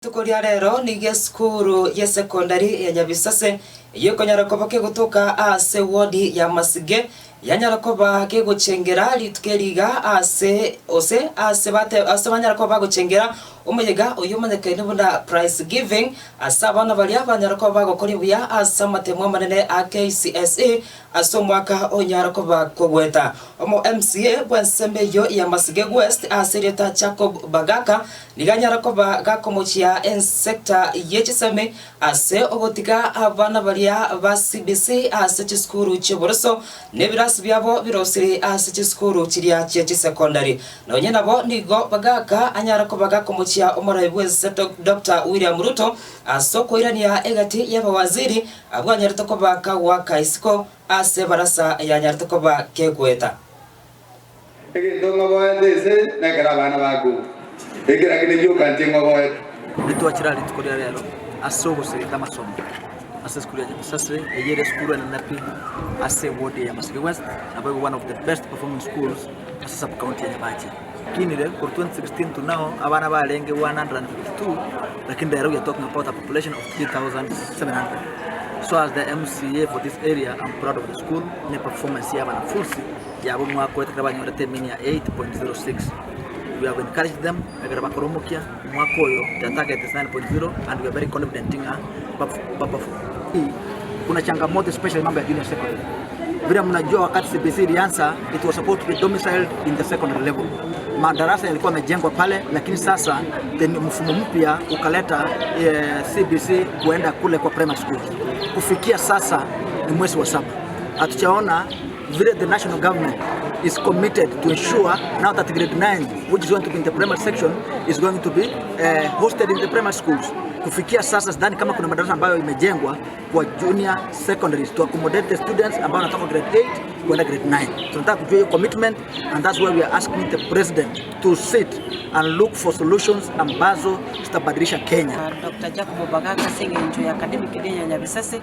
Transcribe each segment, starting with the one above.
Rituko ria rero nigo esukuru y'esekondari ya Nyabisase eyio ekonyara koba kegotoka ase wodi ya Masige yanyara koba kegochengera rituko eri iga ase ose ase bate ase banyara koba bagochengera omoyega oyio omanyekaine buna prize giving ase abana baria banyara koba bagokoria buya ase amatemo amanene a KCSE Ase omwaka onyare koba kogoeta omo MCA bw'ensemo eyio ya Masige West ase erieta Jacob Bagaka nigo anyare koba gakomochia ensector ye chisemi ase ogotiga abana baria ba CBC ase chisukuru chi'oboroso na ebirasi biabo birosire ase chisukuru chiria chie chisecondary. Nonye nabo nigo Bagaka anyare koba gakomochia omorai bw'ense Doctor William Ruto ase okoirania egati y'abawaziri Abwo anyarete koba kagoaka isiko ase ebarasa yanyarete koba kegoeta. Egento ng'oboete inse nekero abana bakure, ekeraki negioka inche ng'oboete. Nitwachire rituko ria rero ase ogosegeka amasomo ase esukuru ya Nyabisase, eyio ere esukuru enene pi ase eward ya Masige West, naboigo one of the best performing schools ase sub county ya Nyabache. Kinire korwa 2016 to now abana barenge 152 lakini rero we are talking about a population of 3700. So as the MCA for this area I'm proud of the school ne performance ya abanafunsi yabo omwaka oete ekero banyorete emean ya 8.06. We have encouraged them ekero bakore omokia omwaka oyo their target is 9.0 and we are very confident ng'a baperform. Kuna changamoto especially mambo ya junior secondary. Vile mnajua wakati CBC ilianza it was supposed to be domiciled in the secondary level. Madarasa yalikuwa yamejengwa pale, lakini sasa the mfumo mpya ukaleta eh, CBC kuenda kule kwa primary school. Kufikia sasa ni mwezi wa saba, hatujaona vile the national government is committed to ensure now that grade 9 which is going to be in the primary section is going to be uh, hosted in the primary schools. Kufikia sasa sidhani kama kuna madarasa ambayo imejengwa kwa junior secondaries to accommodate the students ambao wanatoka grade 8 kwenda grade 9. Tunataka kujua hiyo commitment and that's why we are asking the president to sit and look for solutions ambazo zitabadilisha Kenya. Dr. Jacob Bagaka ase eng'encho ya academic day ya Nyabisase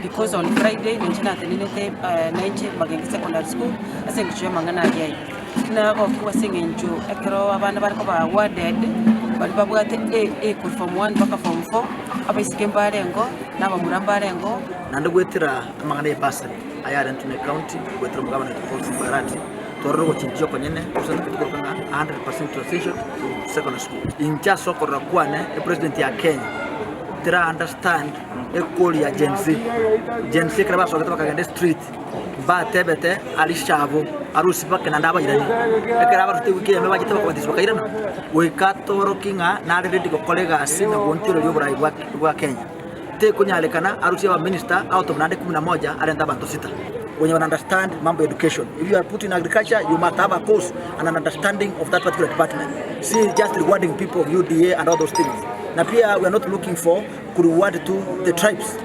because on Friday ninche natenenete nainche Magenge Secondary School ase eng'encho y'amang'ana ayio ayio. Nagokigwa ase eng'encho ekero abana bare koba awarded, baria babwate A A korwa form one mpaka form four, abaiseke mbarengo na abamura mbarengo. Naende goetera amang'ana y'ebasari ayarentwe ne county goetera omogabana oito Paul Simba Arati, twarora ogochenchia okonyene gose naki tokoroka ng'a 100% transition to secondary school. Inche ase okorora kwane epresident ya Kenya tera understand ecall ya Gen Z. Gen Z ekero basogete bakagenda estreet mbatebete arishe abo arusie bake naende abairanie. Ekero abarusete ewiki eyemo bachete bakabatiswa bakairana, goika atorokie ng'a nare ready gokora egasi na goonchoreria oborai bwa Kenya. Tekonyarekana arusie abaminister out of naende kumi na moja arente abanto sita. When you understand mambo ya education, if you are put in agriculture you must have a course and an understanding of that particular department. Si just rewarding people of UDA and all those things. Na pia we are not looking for kureward to the tribes.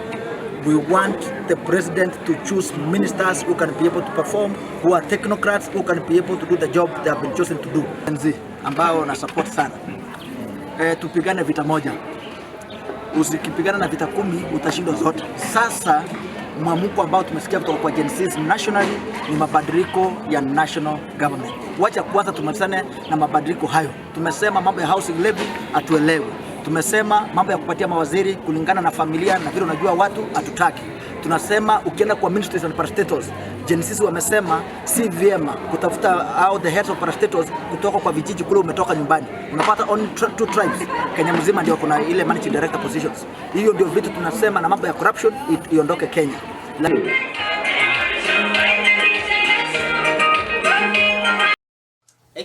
We want the president to choose ministers who can be able to perform, who are technocrats, who can be able to do the job they have been chosen to do. Nzi ambao na support sana. E, tupigane vita moja. Usikipigana na vita kumi utashindwa zote. Sasa mwamko ambao tumesikia kutoka kwa Gen Zs nationally ni mabadiliko ya national government. Wacha kwanza tumalizane na mabadiliko hayo. Tumesema mambo ya housing levy atuelewe. Tumesema mambo ya kupatia mawaziri kulingana na familia na vile unajua watu hatutaki. Tunasema ukienda kwa ministries and parastatals, Gen Zs wamesema si vyema kutafuta au the heads of parastatals kutoka kwa vijiji kule umetoka nyumbani. Unapata only two tribes Kenya mzima ndio kuna ile managing director positions. Hiyo ndio vitu tunasema, na mambo ya corruption iondoke Kenya.